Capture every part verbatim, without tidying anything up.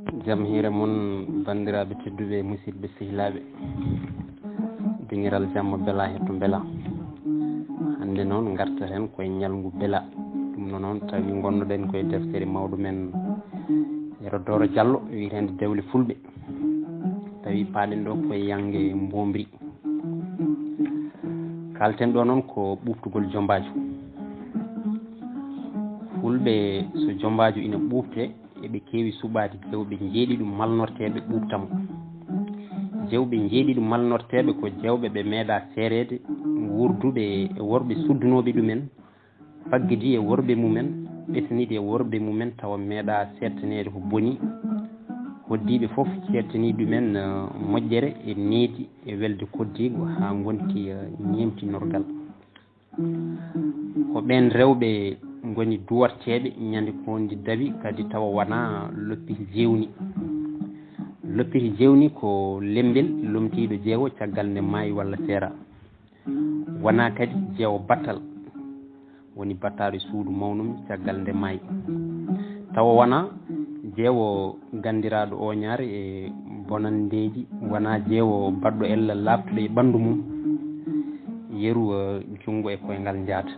Jam hiire mon, banndiraaɓe tedduɓe, musidɓe sehilaaɓe. Dingiral jamma bela hetto bela. Hannde noon ngartaten koye ñalngu bela. Ɗum no noon tawi ngonnoɗen koye deftere mawɗo men Yero Dooro Jallo wiyeteende Dewle Fulɓe. Tawi paaɗen ɗo koye yannge Mbombri. Kalten ɗo noon ko ɓuuɓtugol jombaajo. Fulɓe so jombaajo ina ɓuuɓte, eɓe keewi suɓaade jewɓe njeeɗiɗo malnorteeɓe ɓuuɓta mo. Jewɓe njeeɗiɗo malnorteeɓe ko jewɓe ɓe meeɗaa seereede, wuurduɓe e worɓe suddunooɓe ɗumen, faggidi e worɓe mumen, ɓesnidi e worɓe mumen tawa meeɗaa seedtaneede ko boni. Hoddiiɓe fof ceedtanii ɗumen, eh, moƴƴere e needi e welde koddiigu haa ngonti, eh, ñeemtinorgal. Ko ɓeen rewɓe ngoni duwarteeɓe ñande koondi dawi kadi tawa wonaa loppiri jewni. Loppiri jewni ko lembel lomtiiɗo jeewo caggal nde maayi walla seera. Wonaa kadi jeewo battal, woni battaaɗo e suudu mawnum caggal nde maayi. Tawa wonaa jeewo ganndiraaɗo ooñaare e bonanndeeji, wonaa jeewo baɗɗo ella laaɓtuɗo e ɓanndu mum, yeru, eh, junngo e koyngal njaata.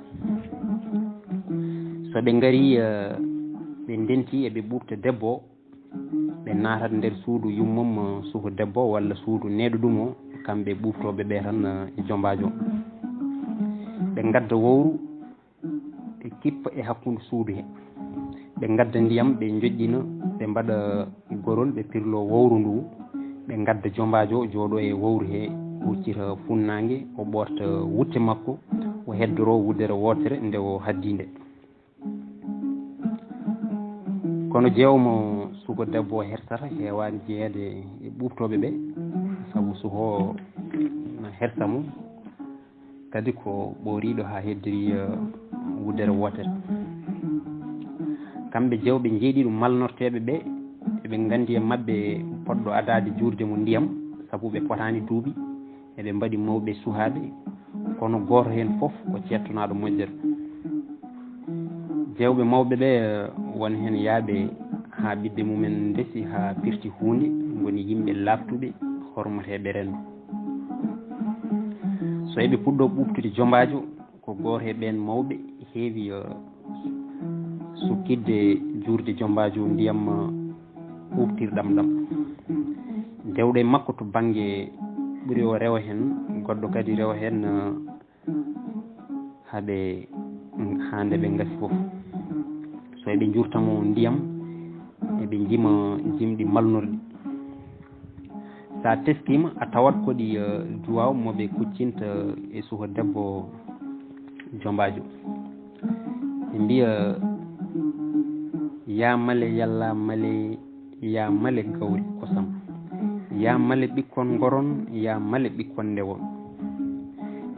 So ɓe ngarii, eh, ɓe ndentii eɓe ɓuuɓta debbo o, ɓe naatat nder suudu yummum, eh, suko debbo walla suudu neɗɗo ɗum o, kamɓe ɓuuɓtooɓe ɓe tan, eh, e jombaajo. Ɓe ngadda wowru, ɓe kippa e hakkunde suudu he. Ɓe ngadda ndiyam, ɓe njoƴƴina, ɓe mbaɗa gorol, ɓe pirlo wowru ndu. Ɓe ngadda jombaajo, jooɗo e wowru he, huccita funnaange, o ɓoorta wutte makko, o heddoro wuddere wootere nde o haddi nde. Kono jeewo mo suko debbo o hersata heewaani jeyeede e ɓuuɓtooɓe ɓe, sabu suko o na hersa mo, kadi ko ɓooriiɗo haa heddori, eh, wuddere wootere. Kamɓe jewɓe njeeɗiɗo malnorteeɓe ɓe, eɓe nganndi e maɓɓe poɗɗo adaade juurde mo ndiyam, sabu ɓe potaani duuɓi, eɓe mbaɗi mawɓe suhaaɓe, kono gooto heen fof ko ceedtonaaɗo moƴƴere. Jewɓe mawɓe ɓe, eh, won heen yaaɓe haa ɓiɓɓe mumen ndesi haa pirti huunde, ngoni yimɓe laaɓtuɓe, hormateeɓe renndo. So eɓe puɗɗoo ɓuuɓtude jombaajo, ko gooto e ɓeen mawɓe heewi, eh, sukkitde juurde jombaajo ndiyam, eh, ɓuuɓtirɗam ɗam. Dewɗo e makko to bannge ɓuri o rewa heen, goɗɗo kadi rewa heen, eh, haa ɓe, haa nde ɓe ngasi fof. So eɓe njuurta mo ndiyam, eɓe njima jimɗi malnorɗi. So a teskiima, a tawat ko ɗi, eh, duwaaw mo ɓe kuccinta e suka debbo jombaajo. Ɓe mbiya, "Yaa male, yalla male, yaa male gawri kosam. Yaa male ɓikkon ngoron, yaa male ɓikkon ndewon.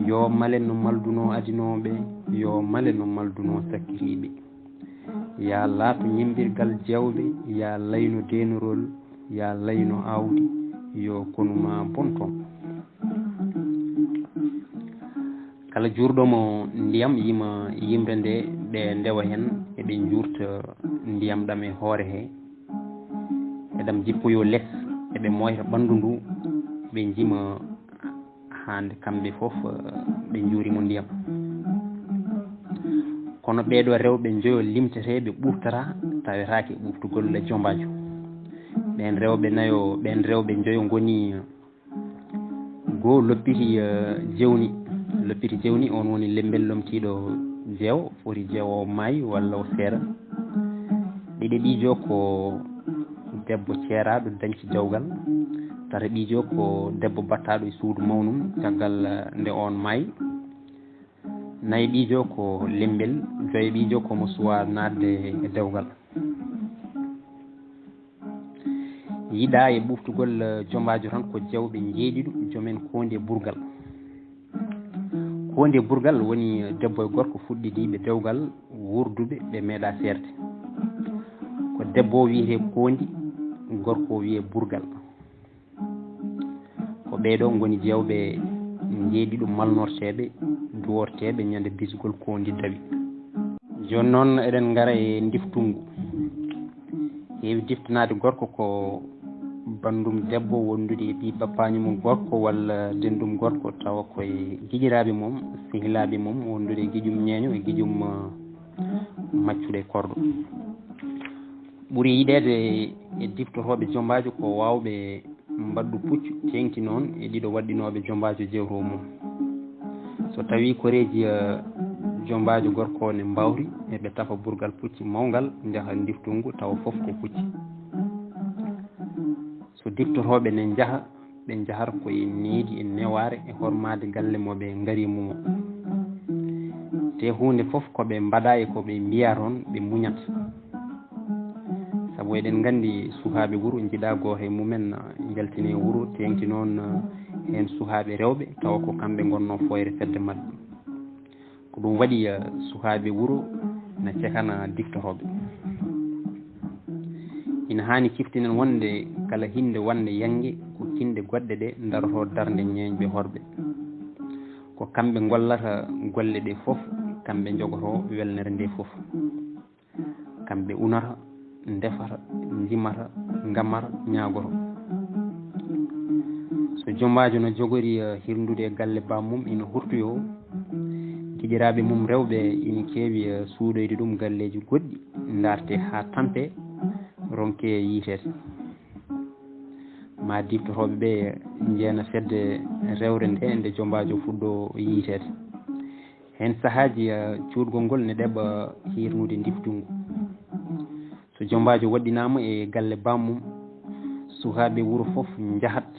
Yoo male no maldunoo adinooɓe, yoo male no maldunoo sakkiriiɓe. Yaa laato ñemmbirgal jawɓe, yaa layno deenorol, yaa layno aawdi, yoo konu maa bon toon." Kala juurɗo mo ndiyam yima yimre nde, ɓe ndewa heen, eɓe njuurta ndiyam ɗam e hoore he, eɗam jippoyoo les, eɓe mooyta ɓanndu ndu, ɓe njima haa nde kamɓe fof, eh, ɓe njuuri mo ndiyam. Kono ɓeeɗo rewɓe njoyo limteteeɓe ɓuuɓtata, tawetaake ɓuuɓtugol jombaajo. Ɓeen rewɓe nayo, ɓeen rewɓe njoyo ngoni, goo loppiti, eh, jewni. Loppiti jewni, on woni lembel lomtiiɗo jeewo, foti jeewo maayi walla o seera. Ɗiɗi ɗiijo ko debbo ceeraaɗo dañci dewgal. Tata ɗiijo ko debbo battaaɗo e suudu mawnum caggal, eh, nde on maayi. Nayi ɗiijo ko lembel, joyo ɗiijo ko mo suwaa naatde e dewgal. Yiɗaa e ɓuuɓtugol, eh, jombaajo tan ko jewɓe njeeɗiɗo, joomen koondi e burgal. Koondi e burgal woni debbo e gorko fuɗɗidiiɓe dewgal, wuurduɓe, ɓe meeɗaa seerde. Ko debbo o wiyetee koondi, gorko o wiyee burgal. Ko ɓee ɗoo ngoni jewɓe njeeɗiɗo malnorteeɓe, duworteeɓe ñande bisgol koondi dawi. Jooni noon eɗen ngara e ndiftungu. Heewi diftanaade gorko ko banndum debbo wondude e ɓii bappaani mum gorko walla denndum gorko, tawa koye giƴiraaɓe mum, sehilaaɓe mum, wondude e giƴum ñeeño e giƴum, eh, maccuɗo e korɗo. Ɓuri yiɗeede e diftotooɓe jombaajo ko waawɓe mbaɗdu puccu, teeŋti noon e ɗiɗo waɗɗinooɓe jombaajo jewtoo mum. So tawii koreeji, eh, jombaajo gorko ne mbawri, eɓe tafa burgal pucci mawngal, njaha ndiftungu, tawa fof ko pucci. So diftotooɓe ne njaha, ɓe njahata ko e needi e newaare e hormaade galle mo ɓe ngari mum o. Te huunde fof ko ɓe mbaɗa e ko ɓe mbiya toon, ɓe muñat. Sabu eɗen nganndi sukaaɓe wuro njiɗa gooto e mumen, eh, njaltini e wuro, teeŋti noon, eh, heen sukaaɓe rewɓe, tawa ko kamɓe ngonnoo fooyre fedde maɓɓe. Ko ɗum waɗi, eh, sukaaɓe wuro na cekana diftotooɓe. Ina haani ciftinen wonde kala hinnde wonde yannge ko kinnɗe goɗɗe ɗe ndarotoo darnde ñeeñɓe horɓe. Ko kamɓe ngollata golle ɗe fof, kamɓe njogotoo welnere nde fof. Kamɓe unata, ndefata, njimata, ngamata, ñaagoto. So jombaajo no jogori, eh, hirndude e galle bammum ina hurtoyoo, giƴiraaɓe mum rewɓe ina keewi, eh, suuɗoyde ɗum galleeji goɗɗi, ndarte haa tampe, ronke yiiteede. Ma diftotooɓe ɓe njeena fedde rewre nde, nde jombaajo fuɗɗo yiiteede. Heen sahaaji, eh, cuuɗgol ngol ne ɗeɓa hirnude ndiftungu. So jombaajo waɗɗinaama e galle bammum, sukaaɓe wuro fof njahat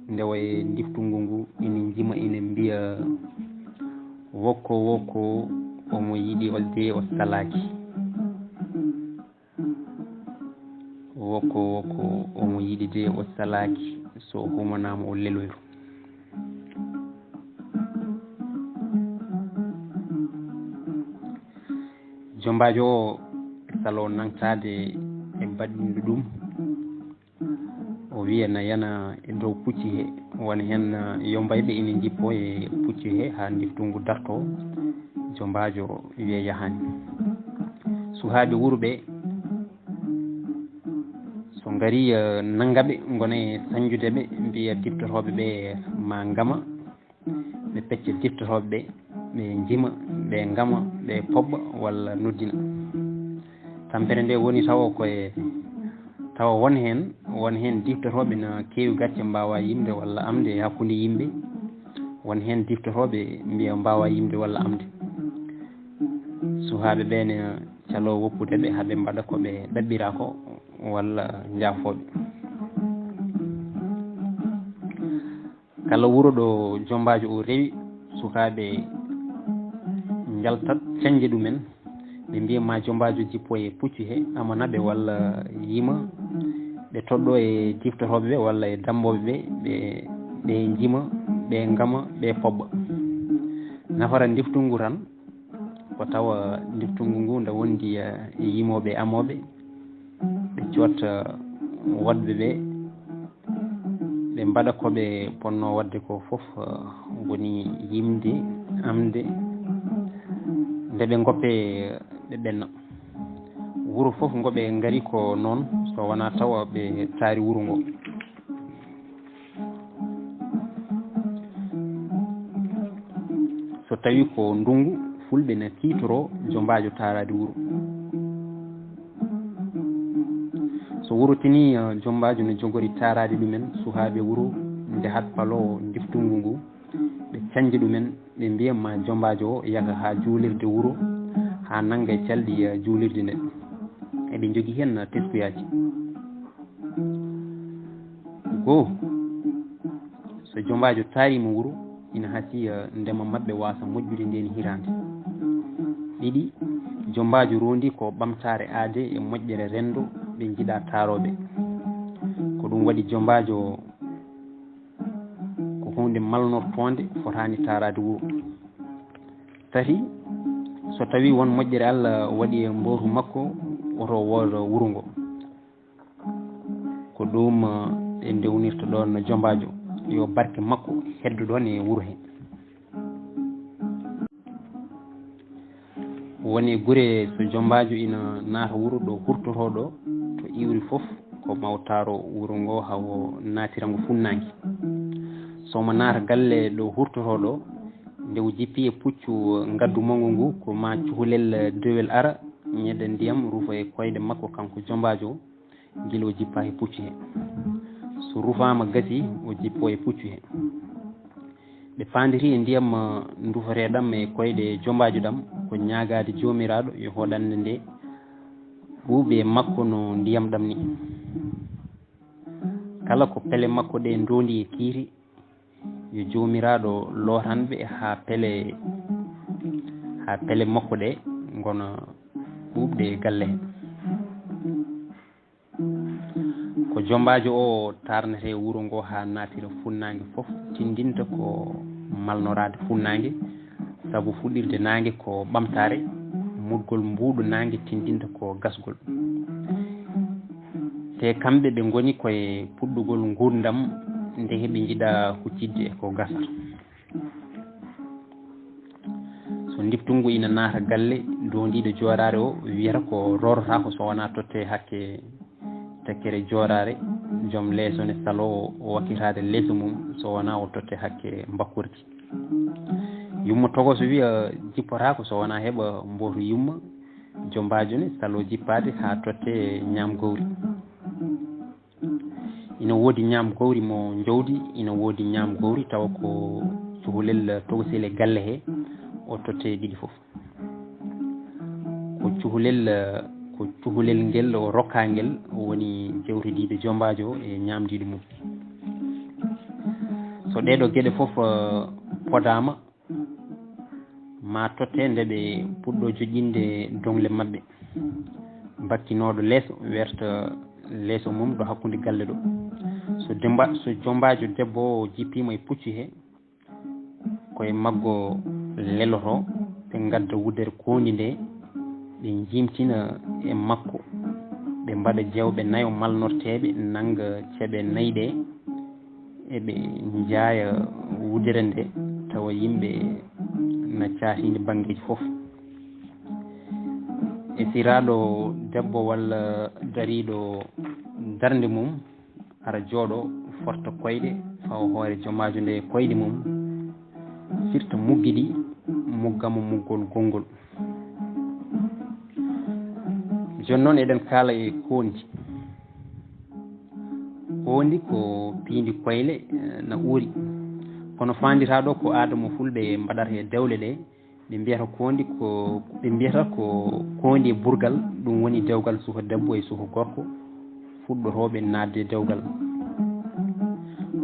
ndewa e ndiftungu ngu, ina njima, ina mbiya, "Wokko, wokko, omo yiɗi olde, o salaaki." Wokko, wokko, omo yiɗi de, o salaaki, so o humanaama, o leloyru. Jombaajo o salo nangtaade e baɗɗinɗo ɗum, o wiya na yana e dow pucci he, won heen yombayɓe ina njippo e pucci he haa ndiftungu darto, jombaajo wiya yahaani. Sukaaɓe wuro ɓe, so ngari, eh, nannga ɓe, ngona e sañjude ɓe, mbiya diftotooɓe ɓe ma ngama, ɓe pecca diftotooɓe ɓe, ɓe njima, ɓe ngama, ɓe poɓɓa walla noddina. Tampere nde woni tawa koye, tawa won heen, won heen diftotooɓe na keewi gacce mbaawa yimde walla amde e hakkunde yimɓe. Won heen diftotooɓe mbiya mbaawa yimde walla amde. Sukaaɓe ɓe ne caloo woppude ɓe haa ɓe mbaɗa ko ɓe ɗaɓɓira ko walla njaafooɓe. Kala wuro ɗo jombaajo o rewi, sukaaɓe njaltat, cañde ɗumen. Ɓe mbiya ma jombaajo jippo e puccu he, amana ɓe walla yima, ɓe toɗɗo e diftotooɓe ɓe walla e dammbooɓe ɓe, ɓe, ɓe njima, ɓe ngama, ɓe poɓɓa. Nafara ndiftungu tan, ko tawa ndiftungu ngu nda wondi, eh, e yimooɓe e amooɓe, ɓe cotta woɗɓe ɓe, ɓe mbaɗa ko ɓe ponnoo waɗde ko fof, eh, woni yimde, amde, nde ɓe ngoppe, ɓe ɓenna. Wuro fof ngo ɓe ngari ko noon, so wonaa tawa ɓe taari wuro ngo. So tawii ko ndunngu, fulɓe na kiitoroo jombaajo taaraade wuro. So wuro tinii, eh, jombaajo no jogori taaraade ɗumen, sukaaɓe wuro njahat paloo ndiftungu ngu, ɓe cañja ɗumen, ɓe mbiya ma jombaajo o yaha haa juulirde wuro, haa nannga e calɗi, eh, juulirde nde. Eɓe njogii heen teskuyaaji. Goo, so jombaajo taariima wuro, ina hasii, eh, ndema maɓɓe waasa moƴƴude ndeen hitaande. Ɗiɗi, jombaajo roondii ko ɓamtaare aadee e moƴƴere renndo ɓe njiɗa taarooɓe. Ko ɗum waɗi jombaajo ko huunde malnortoonde, fotaani taaraade wuro. Tati, so tawii won moƴƴere Allah waɗi e mbootu makko, woto woodo wuro ngo. Ko ɗum, eh, ɓe ndewnirta ɗoon jombaajo, yo barke makko heddo ɗoon e wuro he. Woni gure so jombaajo ina naata wuro ɗo hurtotoo ɗo, to iwri fof, ko mawtaaro wuro ngo haa o naatira ngo funnaange. So omo naata galle ɗo hurtotoo ɗo, nde o jippi e puccu ngaddu manngu ngu, ko ma cukalel dowel ara, ñeɗa ndiyam, rufa e koyɗe makko kanko jombaajo o, gila o jippa e puccu he. So rufaama gasi, o jippo e puccu he. Ɓe paandiri e ndiyam, eh, ndufetee ɗam e koyɗe jombaajo ɗam, ko ñaagaade Joomiraaɗo yo hoɗande nde ɓuuɓi e makko no ndiyam ɗam ni. Kala ko pele makko ɗe ndoondi e kiiri, yo Joomiraaɗo lootan ɓe haa pele, haa pele makko ɗe ngona ɓuuɓɗe e galle he. Ko jombaajo o taarnetee wuro ngo haa naatira funnaange fof, tindinta ko malnoraade funnaange, sabu fuɗirde naange ko ɓamtaare, muɗgol mbuuɗu naange tindinta ko gasgol. Te kamɓe ɓe ngoni koye puɗɗugol nguurndam, nde heɓe njiɗa huccitde e ko gasata. So ndiftungu ina naata galle, doondiiɗo jooɗaare o wiyata ko rorotaako so wonaa totte hakke tekkere jooɗaare, joom leeso ne saloo o wakkitaade leeso mum so wonaa o totte hakke mbakkordi. Yumma togoso wiya jippotaako so wonaa heɓa mbooto yumma, jombaajo ne saloo jippaade haa totte ñaam gawri. Ina woodi ñaam gawri mo jawdi, ina woodi ñaam gawri tawa ko cukalel togosel e galle he, o totte ɗiɗi fof. Ko cukalel, ko cukalel ngel o rokkaa ngel, o woni jawtediiɗo jombaajo o e ñaamdiiɗo mum. So ɗeeɗo geɗe fof, eh, podaama, ma totte nde ɓe puɗɗo joƴƴinde doŋle maɓɓe. Bakkinooɗo leeso werta leeso mum ɗo hakkunde galle ɗo. So demba-, so jombaajo debbo o jippiima e puccu he, koye maggo leloto, ɓe ngadda wudere koondi nde, ɓe njiimtina e makko, ɓe mbaɗa jewɓe nayo malnorteeɓe, nannga ceɓe nayi ɗe, eɓe njaaya wudere nde, tawa yimɓe na caatini banngeeji fof. E siraaɗo debbo walla dariiɗo darnde mum, ara jooɗo, forta koyɗe, fawa hoore jomaajo nde koyɗe mum, firta muggi ɗi, mugga mo muggol gonngol. Jooni noon eɗen kaala e koondi. Koondi ko piindi koyle, eh, na uuri. Kono faanditaa ɗo ko aada mo fulɓe mbaɗata e dewle ɗe. Ɓe mbiyata koondi ko, ɓe mbiyata ko koondi e burgal, ɗum woni dewgal suka debbo e suka gorko, fuɗɗotooɓe naatde dewgal.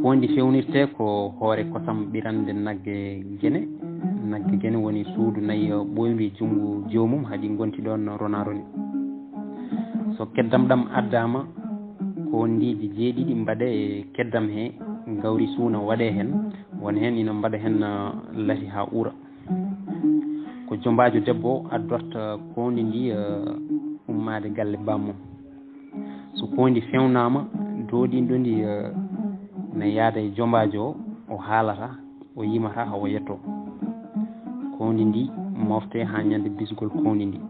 Koondi fewnirtee ko hoore kosam ɓirannde nagge gene. Nagge gene woni suudu nayi ɓooyndi e junngo joomum, haɗi ngonti ɗoon rona roni. So keddam ɗam addaama, koondiiji jeeɗiɗi mbaɗee e keddam he, gawri suuna waɗee heen, won heen ina mbaɗa heen, ah, lati haa uura. Ko jombaajo debbo o addorta koondi ndi, eh, ummaade galle bammum. So koondi fewnaama, doodindo ndi, eh, na yaada e jombaajo o, o haalata, o yimata haa o yetto. Koondi ndi mofte haa ñande bisgol koondi ndi.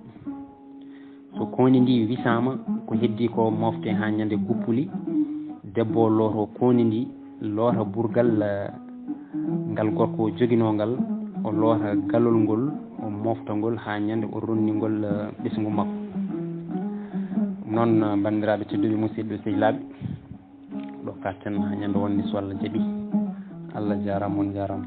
So koondi ndi wisaama, ko heddii ko mofte haa ñande guppuli. Debbo o looto koondi ndi, loota burgal, eh, ngal gorko o joginoo ngal, o loota galol ngol, o mofta ngol haa ñande o ronni ngol, eh, ɓesngu makko. Ɗum noon, eh, banndiraaɓe tedduɓe, musidɓe sehilaaɓe, ɗo katten haa ñande wonde so Allah jaɓi. Allah jaaraama, on jaaraama.